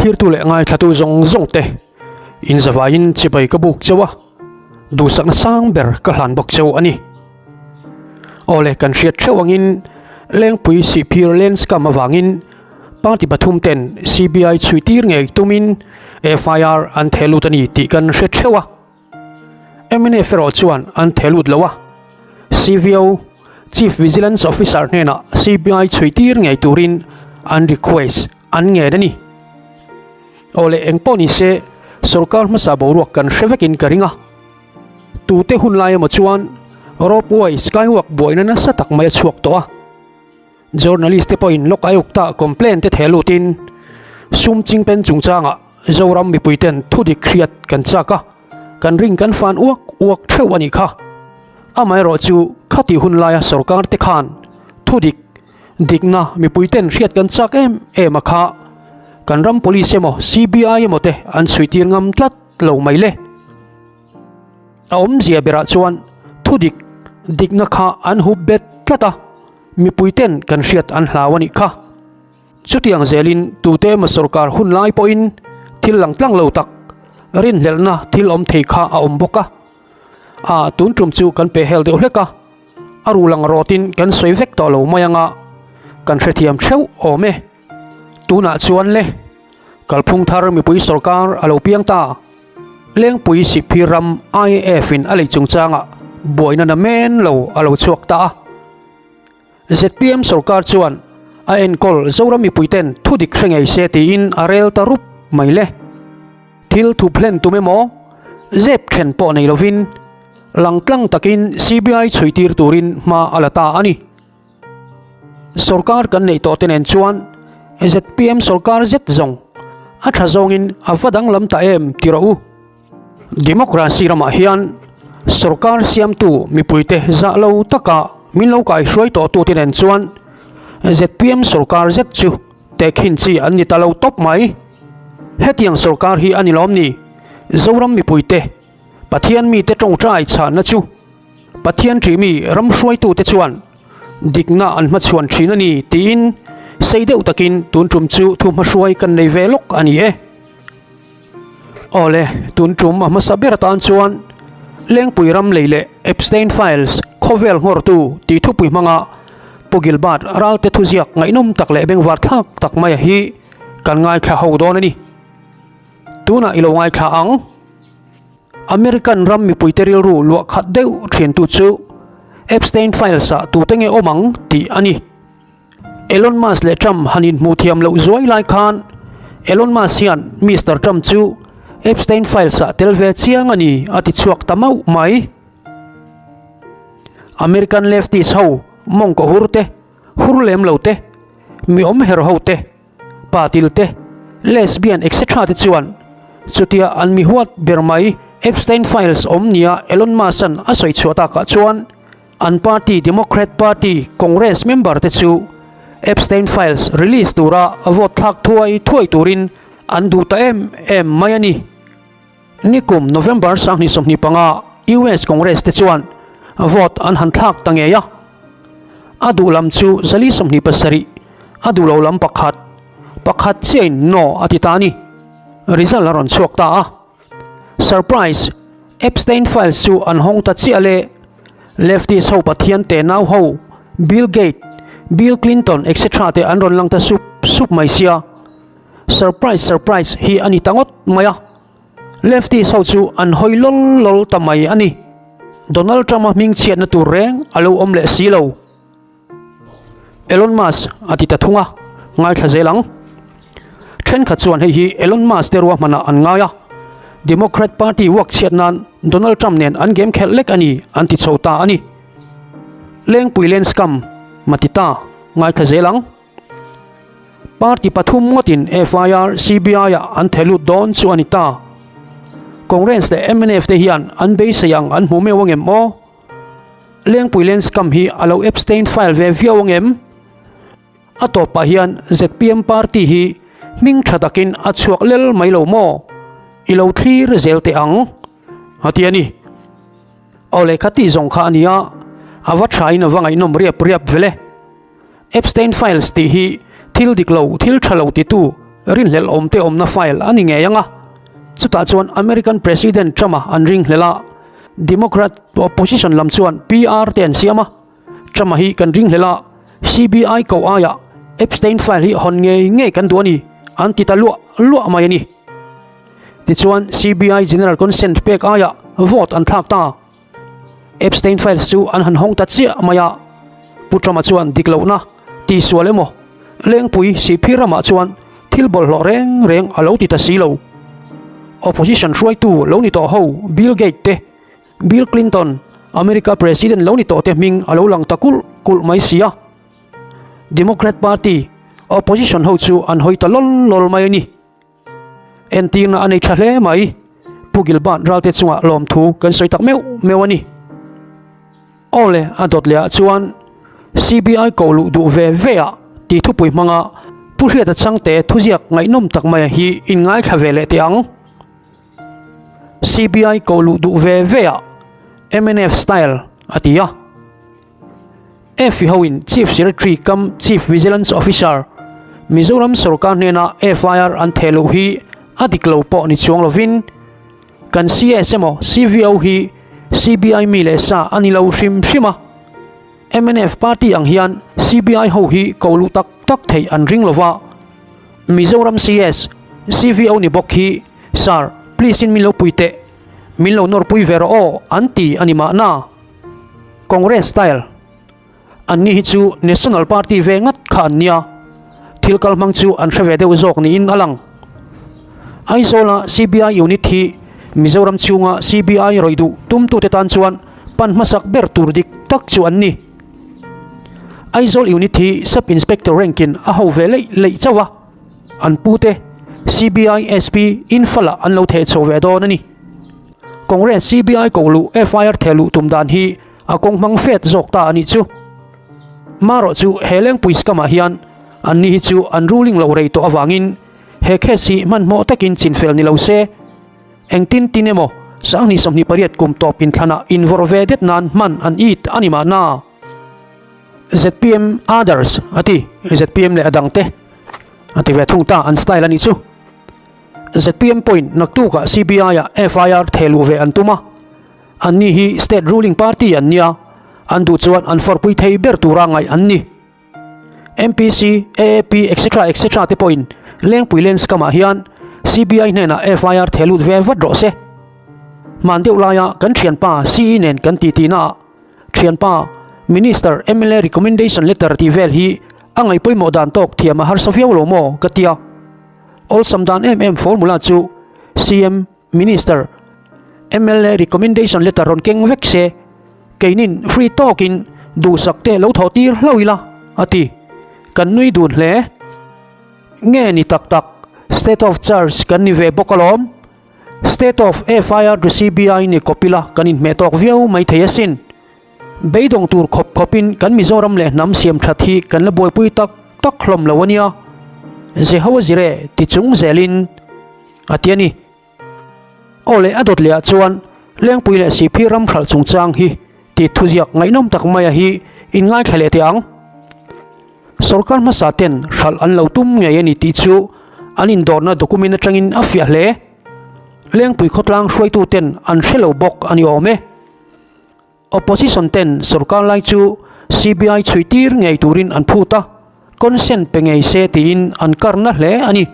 Thlirtu leh ngaithlatu zawng zawng te in zavaiin chibai ka buk cheu a, duhsakna sang ber ka hlan bawk cheu a ni. Awle kan hriat theuh angin Lengpui Sihphir Lenscam avangin party pathum ten CBI chhui tir ngei tumin FIR an theh lut a ni tih kan hre theuh a. Mnf erawh chuan an theh lut lo a, CVO, Chief Vigilance Officer hnenah CBI chhui tir ngei turin an request an ngen a ni. Awle eng pawh ni se sorkar hmasa boruak kan hre vekin ka ring a. Tute hun lai emaw chuan ropeway skywalk buaina nasa tak mai a chhuak tawh a. Journalist te pawhin Lok Ayukta complaint te theh lutin sum chingpen chungchangah Zoram mipuiten thudik hriat kan chak a, kan ring kan fan uak uak theuh a nih kha. Amaherawhchu khatih hun laia sorkar te khan thudik dikna mipuiten hriat kan chak em em a kha kan ram police emaw CBI emaw te an chhuitir ngam tlat lo mai le. A awmzia berah chuan thudik dikna kha an hup bet tlat a, mipuiten kan hriat an hlau a nih kha. Chutiang zelin tute emaw sorkar hun lai pawhin thil lang tlang lo tak rinhlelhna thil awm thei kha a awm bawk a. A tun tum chu kan pe hel deuh hlek a, a ruh lang rawtin kan sawi vek tawh lo mai anga kan hrethiam theuh awm e. Tunah chuan le, kalphung thar mipui sorkar a lo piang ta. Lengpui Sihphir ram IAF in a lei chungchangah buaina na men lo a lo chhuak ta a. Zpm sorkar chuan a enkawl Zoram mipuiten thudik hre ngei se tiin a rel ta rup mai le. Thil thup hlen tum emaw, zep then pawh nei lovin langtlang takin CBI chhuitir turin hma a la ta a ni. Sorkar kan neih tawh te nen chuan zpm sorkar zet zawng a tha zawngin a va danglam ta em ti rawh u. Democracy ramah hian sorkar siamtu mipuite zah lo taka min lo kaihruai tawh tute nen chuan zpm sorkar zet chu tehkhin chi an ni ta lo tawp mai. Hetiang sorkar hi a ni lawm ni? Zoram mipuite Pathian mite tawngtai chhahna chu Pathian ṭihmi ram hruaitute chuan dikna an hmachhuan ṭhin a ni tiin sei deuh takin tun ṭum chu thu hmahruai kan nei ve lawk a ni e. Awle, tun ṭum a hmasa ber atan chuan Lengpui ram lei leh Epstein Files khawvel nghawrtu tih thupui hmanga Pu Gilbert Ralte thuziak ngaihnawm tak leh bengvar thlak tak maia hi kan ngaithla ho dawn a ni. Tunah i lo ngaithla ang. American ram mipuite rilru luah khat deuh thiantu chu Epstein Files-ah tute nge awm ang tih a ni. Elon Musk leh Trump han inhmuh thiam loh zuai lai khan Elon Musk hian Mister Trump chu Epstein Files-ah tel ve chiang a ni a ti chhuak ta mauh mai. American leftist ho mawngkaw hur te, hur lem lo te, mi awm her ho te, Patil te, lesbian etc te chuan chutia an mi huat ber mai Epstein Files awm nia Elon Musk-a'n a sawi chhuah takah chuan an party Democrat Party Congress member te chu Epstein Files release tura vote thlak thuai thuai turin an duh ta em em mai a ni. Nikum November 2025 US Congress te chuan vote an han thlak ta ngei a. A duh lam chu 427, a duh lo lam pakhat, pakhat chiahin no a ti ta a ni. Result a rawn chhuak ta a. Surprise! Epstein Files chu an hawng ta chiah le. Leftist ho pathian te nau ho, Bill Gate, Bill Clinton etc te an rawn lang ta sup sup mai sia. Surprise surprise hi a ni ta ngawt mai a, Lefties ho chu an hawi lawl lawl ta mai a ni. Donald Trump-a hming chhiatna tur reng a lo awm leh si lo. Elon Musk a ti ta thung a, ngaithla zel ang. Thenkhat chuan hei hi Elon Musk te ruahmanah an ngai a, Democrat Party vuak chhiat nan Donald Trump nen an game khelh lek a ni an ti chho ta a ni. Lengpui Lenscam Matita ngaithla zel ang. Party pathum ngawtin FIR CBI ah an theh lut dawn chu a ni ta. Congress leh mnf te hian an beisei ang an hmu meuh angem aw? Lengpui Land Scam hi a lo Epstein file ve viau angem? A tawpah hian zpm party hi hming tha takin a chhuak lel mai lo maw? I lo thlir zel teh ang a ti a ni. Aw lehkha tih zawng kha a nia, a va thain a va ngaihnawm riap riap vele. Epstein Files tih hi thil dik lo, thil tha lo titu Rinhlelh awmte awmna file a ni ngei ang a, chutah chuan American President Trump-a an ringhlelh a, Democrat opposition lam chuan PR te an siam a, Trump-a hi kan ringhlelh a, CBI koh aiah Epstein file hi hawn ngei ngei kan duh a ni, an ti ta luah luah mai a ni. Tichuan CBI General Consent pek aiah vote an thlak ta. Epstein files chu an han hawng ta chiah mai a, Pu Trump-a chuan dik lohna tihsual emaw Lengpui Sihphir ramah chuan thil bawlhhlawh reng reng a lo ti ta si lo. Opposition hruaitu lo ni tawh ho Bill Gates te, Bill Clinton, America President lo ni tawh te hming a lo lang ta kulh kulh mai si a. Democrat Party opposition ho chu an hawi ta lawl lawl mai a ni. Entirna a nei tha hle mai. Pu Gilbert Ralte chungah lawmthu kan sawi tak meuh meuh a ni. Aw le, a dawt leh ah chuan CBI koh luh duh ve ve ah tih thupui hmanga Pu Hriata Changte thuziak ngaihnawm tak mai hi in ngaithla ve leh teh ang. CBI koh luh duh ve ve ah mnf style a ti a. FI hoin Chief Secretary kam Chief Vigilance Officer, Mizoram sorkar hnena FIR an theh loh hi a dik lo pawh ni chuang lovin, kan CS emaw CVO hi CBI mi leh sa a ni lo hrim hrim a. Mnf party ang hian CBI ho hi ko luh tak tak theih an ring lova. Mizoram CS, CVO ni bawk hi, Sir, please in min lo pui teh, min lo nawrpui ve rawh aw an ti a ni mahna. Congress style An ni hi chu National Party ve ngat kha an nia, thil kal hmang chu an hre ve deuh zawk niin a lang. Aizawla CBI unit hi Mizoram chhunga CBI rawih duh tumtute tan chuan pan hmasak ber tur dik tak chu an ni. Aizawl unit hi Sub Inspector rank-in a ho ve leih leih chauh a, an pute CBI SP Imphal-ah an lo theh chho ve dawn a ni. Congress CBI koh luh FIR theh luh tum dan hi a kawng hmang fet zawk ta a nih chu. Marawh chu he Lengpui scam ah hian an ni hi chu an ruling lo rei tawh avangin he case hi hmanhmawh takin chinfel ni lo se engtin tin emaw sanghnih 28 kum tawp inthlanah invawrh ve det nan hman an it a ni mahna. Zpm others a ti, zpm leh a dangte a ti ve thung ta an style a nih chu. Zpm pawhin naktukah CBI-ah FIR thehluh ve an tum a, anni hi state ruling party an nia, an duh chuan an fawrpui thei ber tura ngaih an ni. MPC, AAP etc etc te pawhin Lengpui Lenscam-ah hian CBI hnenah FIR thehlut ve vat rawh se. Hman deuh laia kan thianpa CE nen kan titi naah Thianpa, Minister, mla recommendation letter tih vel hi a ngaihpawimawh dan tawk thiam a harsa viau lo maw? ka tia. Awlsam dan em em formula chu CM, Minister, mla recommendation letter rawn keng vek se, keinin free tawkin duhsak te lo thawh tir hlauh ila, a ti. Kan nui dun hle. Nge ni tak tak, state of charge kan ni ve bawk alawm. State of FIR to CBI ni kawp ila kan inhmeh tawk viau mai thei asin. Beidawng tur khawp khawpin kan Mizoram leh hnam siam that hi kan la buaipui tak tak hlawm lo a nia. Jehoa zire ti chung zelin a ti a ni. Aw leh a dawt lehah chuan Lengpui leh Sihphir ram hralh chungchang hi tih thuziak ngaihnawm tak maia hi in ngaithla leh teh ang. Sorkar hmasa ten hralh an lo tum ngei a ni tih chu an indawrna document atangin a fiah hle. Lengpui khawtlang hruaitu ten an hre lo bawk a ni awm e. Opposition ten sorkar lai chu CBI chhui tir ngei turin an phut a, consent pe ngei se tiin an karna hle a ni.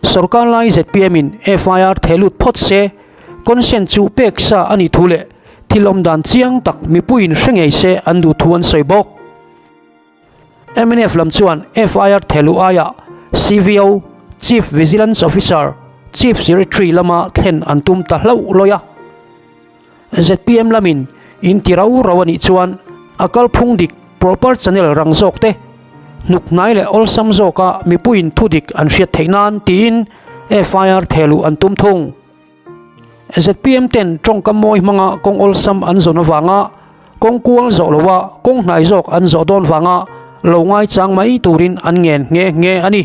Sorkar lai zpm in FIR theh lut phawt se, consent chu pek sa a nih thu leh thil awm dan chiang tak mipuiin hre ngei se an duh thu an sawi bawk. Mnf lam chuan FIR thehluh aiah CVO, Chief Vigilance Officer, Chief Secretary lama thlen an tum ta hlauh lawi a. Zpm lamin in ti rau rau a nih chuan a kalphung dik proper channel rang zawk te hnuk hnai leh awlsam zawka mipuiin thu dik an hriat theih nan tiin FIR thehluh an tum thung. Zpm ten tawngkam mawi hmanga kawng awlsam an zawn avanga kawng kual zawh loha kawng hnai zawk an zawh dawn vanga lo ngaichang mai turin an ngen nghe nghe a ni.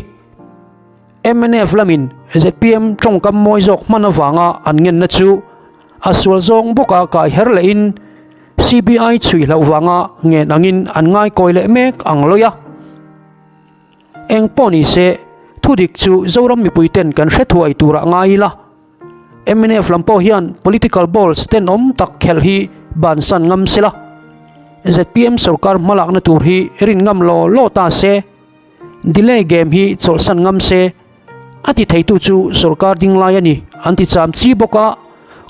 Mnf lamin zpm tawngkam mawi zawk hman avanga an ngenna chu a sual zawng bawka kai her lehin CBI chhui hlauh vanga ngen angin an ngaikawi leh mek ang lawi a. Eng pawh ni se. Thudik chu Zoram mipui ten kan hre thuai turah ngai ila. Mnf lam pawh hian political balls tenawm tak khelh hi bansan ngam sela. Zpm sorkar hmalakna tur hi rin ngam law law ta se. Delay game hi chawlhsan ngam se. A ti theitu chu sorkar ding lai a ni an ti cham chi bawk a,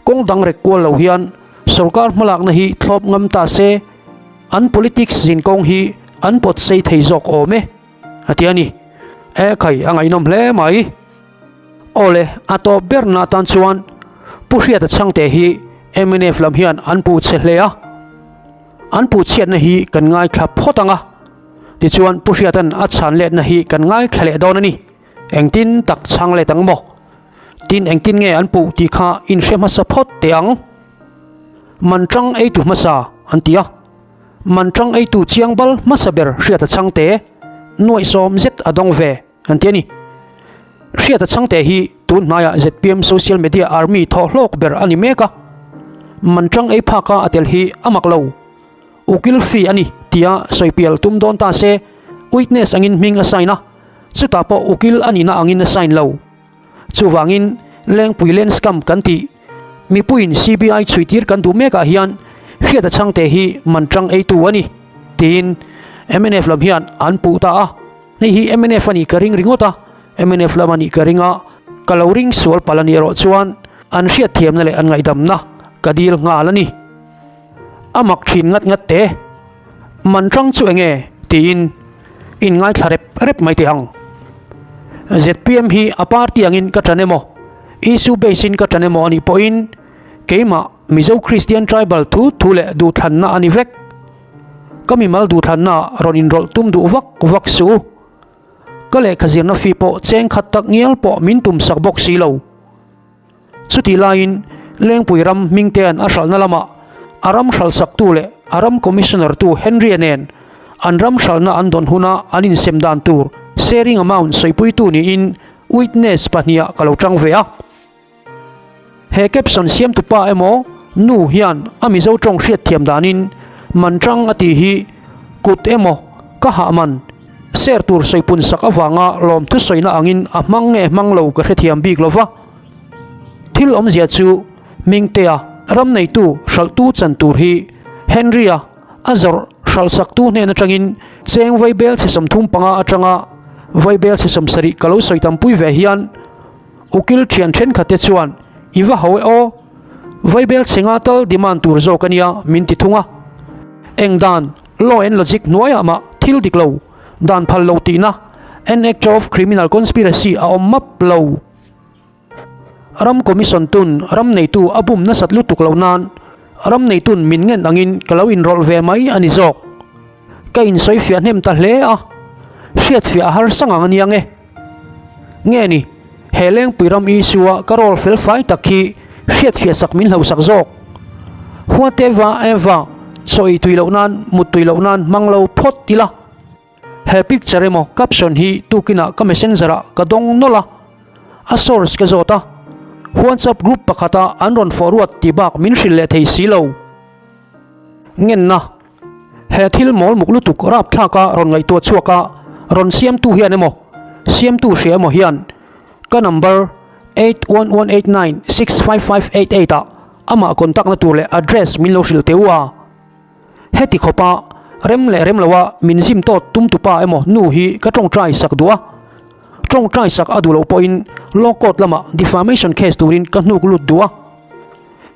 kawng dang rek kual lo hian sorkar hmalakna hi thlawp ngam ta se, an politics zin kawng hi an pawt sei thei zawk awm e, a ti a ni. E khai, a ngaihnawm hle mai. Awle, a tawp ber na atan chuan Pu Hriata Chhangte hi mnf lam hian an puh chhe hle a, an puh chhiatna hi kan ngaithla phawt ang a. Tichuan Pu Hriata'n a chhan letna hi kan ngaithla leh dawn a ni. Engtin tak chhang let ang maw? Tin engtin nge an puh tih kha in hre hmasa phawt teh ang. Man tang eitu hmasa an ti a. Man tang eitu chiang bal hmasa ber Hriata chhangte nuaihsawm zet a dawng ve an ti a ni. Hriata chhangte hi tun hnaiah zpm social media army thawh hlawk ber a ni mek a. Man tang ei phaka a tel hi a mak lo. Ukil fee a ni tia sawipial tum dawn ta se, witness angin hming a sign a, chutah pawh ukil a nihna angin a sign lo. Chuvangin Lengpui Land Scam kan tih mipuiin CBI chhuitir kan duh mekah hian Hriata Chhangte hi man tang eitu a ni tiin mnf lam hian an puh ta a. Hei hi mnf a nih ka ring ringawt a, mnf lam a nih ka ring a, ka lo ring sual palh a nih erawh chuan an hriatthiamna leh an ngaihdamna ka dil nghal a ni. A mak thin ngat ngat te. Man tang chu enge tiin in ngaithla rep rep mai teh ang. Zpm hi a party angin ka tan emaw, issue base in ka tan emaw anih pawhin keimah Mizo Christian Tribal thu thu leh duhthlanna a ni vek. Ka mimal duhthlanna ah rawn inrawlh tum duh vak vak suh u. Ka lehkha zirna fee pawh cheng khat tak ngial pawh min tum sak bawk si lo. Chutih laiin Lengpui ram Hmingtea'n a hralhna lamah a ram hralhsaktu leh a ram Commissioner tu Henry-a nen an ram hralhna an dawn huna an insem dan tur sharing amount sawipuitu niin witness pahniha ka lo tang ve a. He caption siamtupa emaw nu hian a Mizo tawng hriatthiam danin man tang a tih hi kut emaw ka hah man Ser tur sawipun sak avanga lawmthu sawina angin a hmang nge hmang lo ka hrethiam bik lo va. Thil awmzia chu Hmingtea ram neitu hralhtu chan tur hi Henry-a a zawrh hralhsaktu hnen atangin cheng vaibel chhe 35 atanga vaibel chhe 70 ka lo sawi tampui ve hian ukil thian thenkhatte chuan i va ho e aw, vaibel chhe nga tal demand tur zawk a nia min ti thung a. Eng dan? Law and logic hnuaiah mah thil dik lo, dan phal lo tihna, an act of criminal conspiracy a awm map lo. Ram commission tun ram neitu a bum nasat lutuk loh nan ram neitun min ngen angin ka lo inrawlh ve mai a ni zawk. Ka insawifiah hnem ta hle a, hriatfiah a harsa ngang a nia nge. Nge ni, he Lengpui ram Isua ka rawl fel fai tak hi hriatfiah sak min hlosak zawk. Huateva Eva chaw ei tui loh nan, mut tui loh nan hmang lo phawt ila. He picture emaw caption hi tukinah ka messenger ah ka dawng nawlh a, a source ka zawt a, WhatsApp group pakhata an rawn forward ti bak min hrilh leh thei si lo. Ngenna. He thil mawl muk lutuk rapthlaka rawn ngaihtuah chhuak a, rawn siamtu hian emaw, siamtu hria emaw hian ka number 8118965588 ah amah contact na tur leh address min lo hrilh teh u a. Heti khawpa rem leh rem loa min zim tawt tum tupa emaw nu hi ka tawngtai sak duh a. Tawngtai sak a duh loh pawhin law court lamah defamation case turin ka hnuk lut duh a.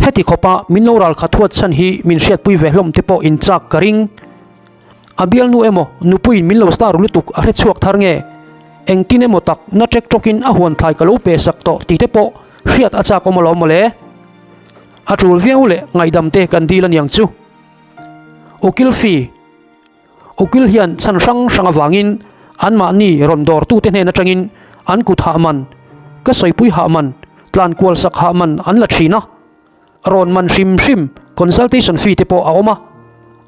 Heti khawpa min lo ral khat huat chhan hi min hriatpui ve hlawm te pawh in chak ka ring. A bialnu emaw nupuiin min lo star lutuk a hre chhuak thar nge? Engtin emaw tak na ṭek ṭawkin a huan thlai ka lo pe sak tawh tih te pawh hriat a chak awm alawm mawle. A ṭul viau leh ngaihdam te kan dil aniang chu. Ukil fee. Ukil hian chhan hrang hrang avangin anmahni rawn dawrtute hnen atangin an kut hah man, ka sawipui hah man, tlan kual sak hah man an la thin a. Rawn man hrim hrim consultation fee te pawh a awm a.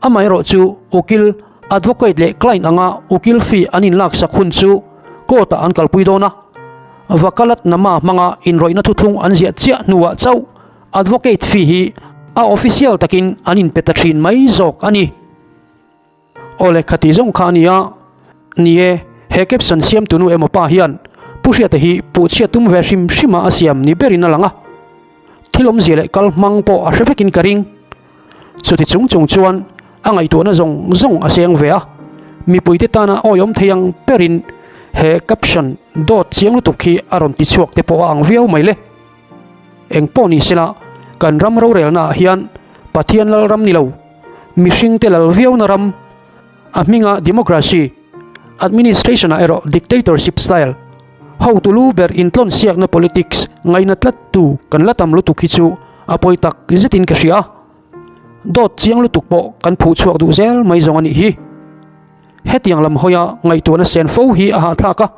Amaherawh chu ukil, advocate leh client anga ukil fee an inlak sak hun chu court ah an kalpui dawn a. Vakalat nama hmanga inrawihna thuthlung an ziah chiah hnuah chauh advocate fee hi a official takin an inpe ta thin mai zawk a ni. Aw le, khati zawng kha a ni a. Ni e, he caption siamtunu emaw pa hian Pu Hriata hi puhchhiat tum ve hrim hrima a siam ni berin a lang a. Thil awmzia leh kal hmang pawh a hre vekin ka ring. Chuti chung chung chuan a ngaihtuahna zawng zawng a seng ve a, mipuite tana awiawm thei ang berin he caption dawt chiang lutuk hi a rawn ti chhuak te pawh a ang viau mai le. Eng pawh ni sela kan ram rorelnaah hian Pathian lal ram ni lo, mihringte lal viauna ram, a hminga democracy, administration-ah erawh dictatorship style, hotu lu ber intlawn siakna politics ngaina tlattu kan la tam lutuk hi chu a pawi tak zetin ka hria. Dawt chiang lutuk pawh kan phuh chhuak duh zel mai zawng a nih hi. Hetiang lam hawia ngaihtuahna sen fo hi a hahthlak a,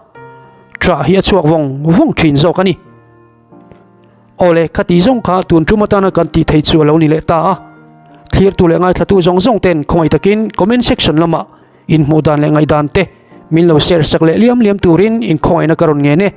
ṭah hi a chhuak vawng vawng ṭhin zawk a ni. Awle, khati zawng kha tun tum atana kan tih theih chu a lo ni leh ta a. Thlirtu leh ngaithlatu zawng zawng ten khawngaih takin comment section lamah inhmuh dan leh ngaihdan te min lo share sak leh liam liam turin inkhawngaihna ka rawn ngen e.